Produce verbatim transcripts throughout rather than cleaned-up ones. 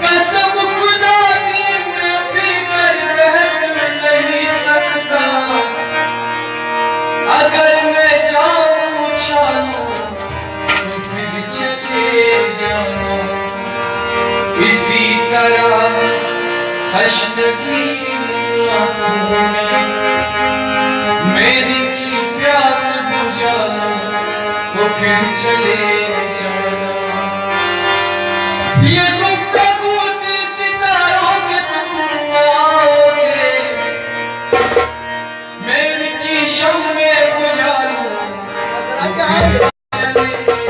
قسم خدا کی، میں پی کر بہت نہیں سکتا۔ اگر میں جاؤں چھالوں تو پھر چلے جانا، اسی طرح تشنگی آنکھوں میں میری پیاس بجھانا، تو پھر چلے جانا۔ یہ گفتگو تھی ستاروں کے، تم آؤ گے، میں ان کی شمع بجھا لوں، تو پھر چلے جانا۔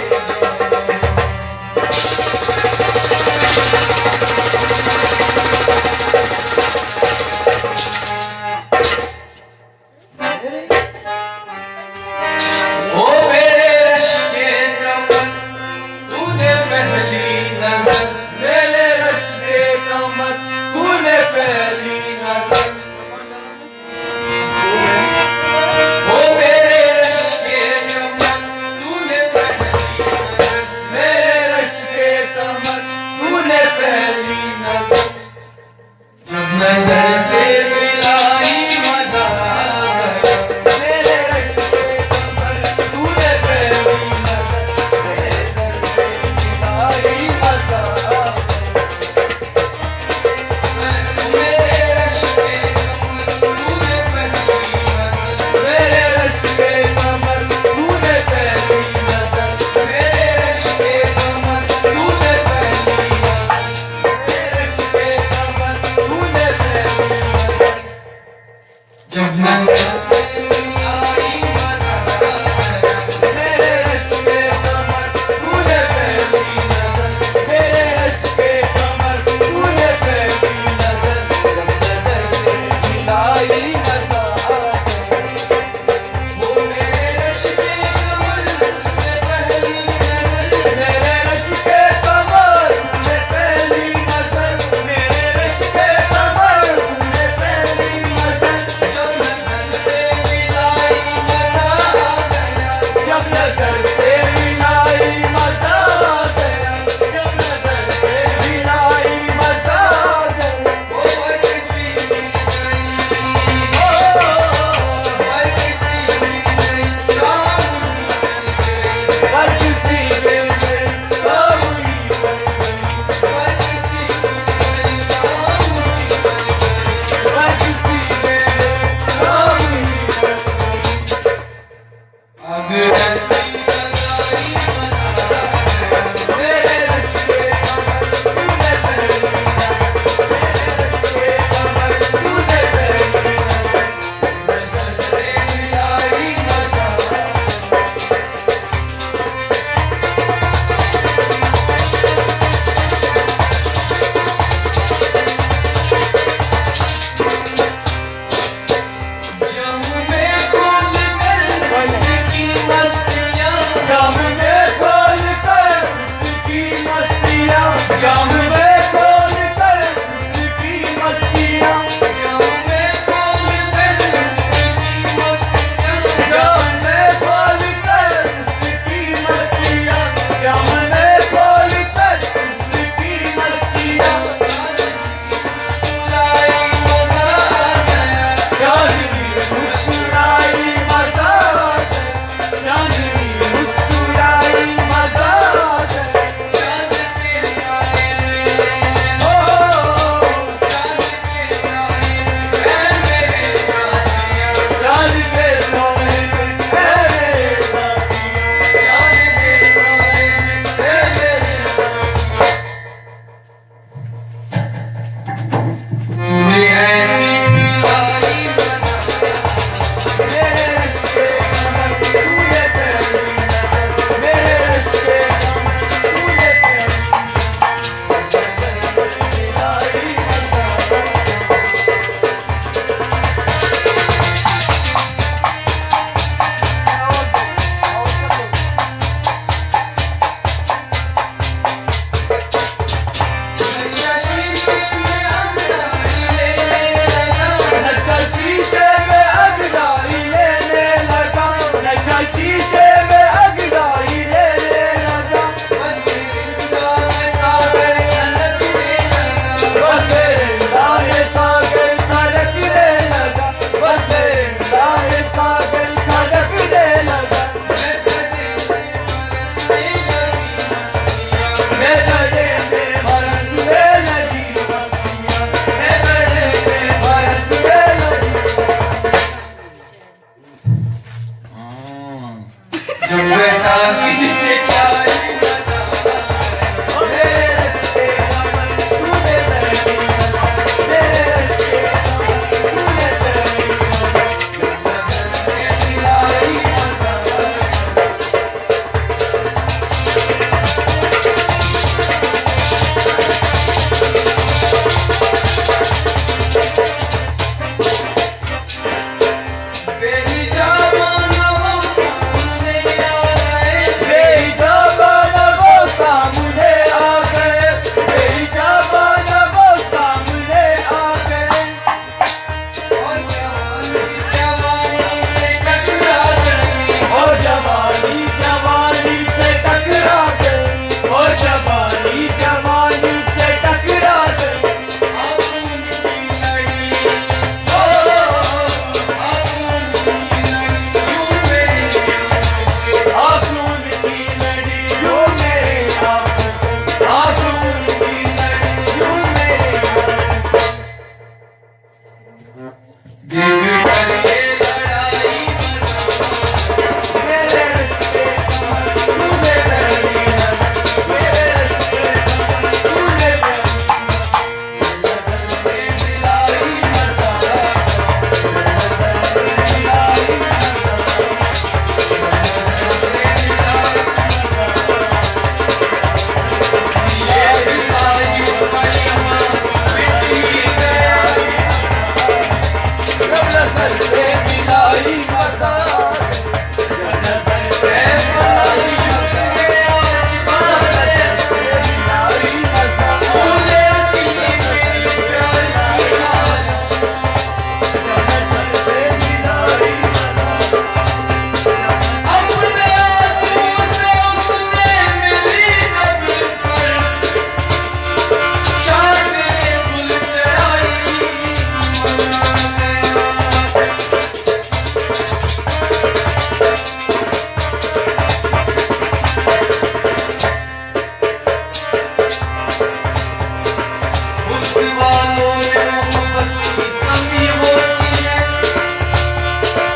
والوں میں محبت کی کمی ہوتی ہے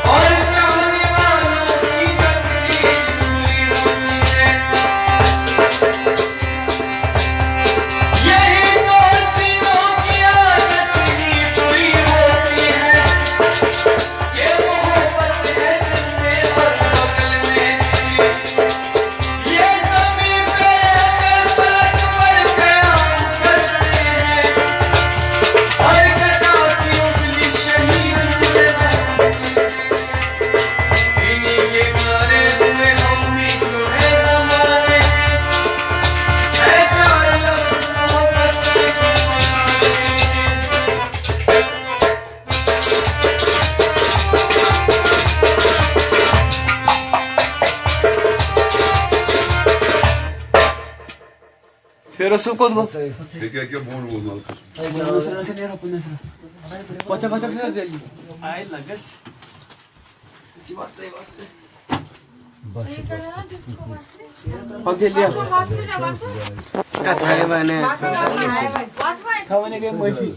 اور چاہنے والوں کی تکلیف پوری ہوتی ہے۔ یہی تو حسینوں کی عادت ہی بری ہوتی ہے کہ محبت ہے دل میں اور بغل میں نہیں۔ یہ زمین پہ رہ کر فلک پر قیام کرتے ہیں اور گدا کی انگلی شہید ہوئے۔ انہیں کے مارے ہوئے ہم بھی تو ہیں زمانے کے، ہے چار لفظ محبت کے زمانے کے۔ فیروز صٲب کوٚت گوٚو؟ ییٚکیٛاہ، ییٚکیٛاہ بۄن وول نہٕ حظ کھسُن۔ پَتہٕ چھا، پَتہٕ چھا پھِران جلدی؟ آے لَگَس۔ پَتہٕ جلدی آو۔ کَتھ آیہِ وَنہِ؟ تھاوان ہے گٔے معٲفی۔